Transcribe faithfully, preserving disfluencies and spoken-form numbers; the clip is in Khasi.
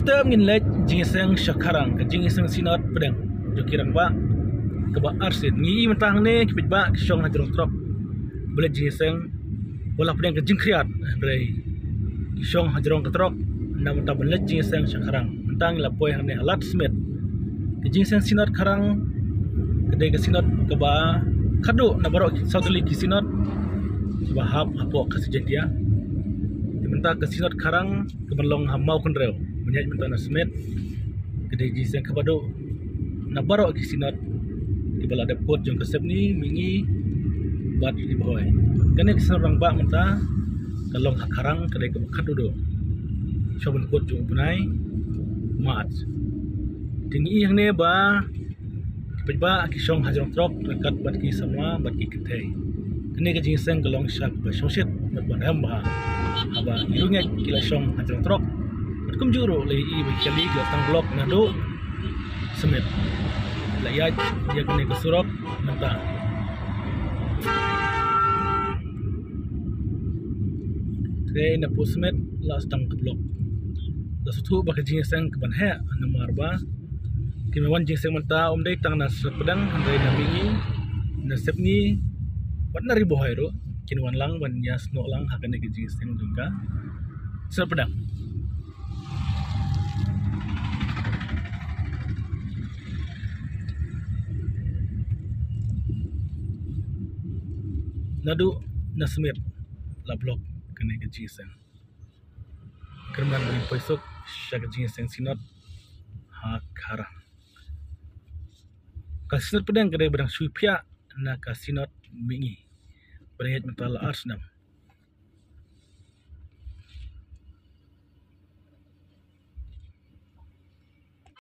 Te ngin leit jingïaseng sha Kharang, ka jingïaseng Synod pdeng jong ki rangbah kaba arsien. Ngi i mynta hangne ki paidbah ki shong ha jrong trok ba leit jingïaseng, ba la pdeng ka jingkhriat, hynrei ki shong ha jrong ka trok na mynta ban leit jingïaseng sha Kharang. Mynta ngi la poi hangne ha Lad Smit. Ka jingïaseng Synod Kharang ka dei ka Synod kaba khadduh na baroh ki saw tylli ki Synod kiba hap hapoh Khasi Jaintia. Te mynta ka Synod Kharang kaban long ha Mawkynrew, ban ïaid mynta na Smit, ka dei ka jingïaseng kaba duh na baroh ki Synod kiba la dep kut jong ka Sepngi, Mihngi bad Ri Bhoi. Kane ka Synod rangbah mynta ka long ha Kharang, ka dei kaba khadduh duh sha ban kut jong u bnai March. Te ngi i hangne ba ki paidbah ki shong ha jrong trok ryngkat bad ki samla bad ki kynthei. Kane ka jingïaseng ka long sha kaba shongshit bad ba rem bha haba ki riewngeit ki la shong ha jrong trok. Bad kumjuh ruh la i ba ki kali ki la sdang block naduh Smit. La ïaid ïa kane ka surok mynta. Te na Pud Smit la sdang ka block. La sngewthuh ba ka jingïaseng kaban heh namar ba ki mih wan jingïaseng mynta ym dei tang na Synod Pdeng, hynrei na Mihngi, na Sepngi bad na Ri Bhoi ruh kin wan lang ban ïasnoh lang ha kane ka jingïaseng jong ka Synod Pdeng. Naduh na Smit la block kane ka jingïaseng. Kyrmen ba ngin poi suk sha ka jingïaseng Synod ha Kharang. Ka Synod Pdeng ka dei ba dang shu ïa phiah na ka Synod Mihngi ba dang ïaid mynta la ar snem.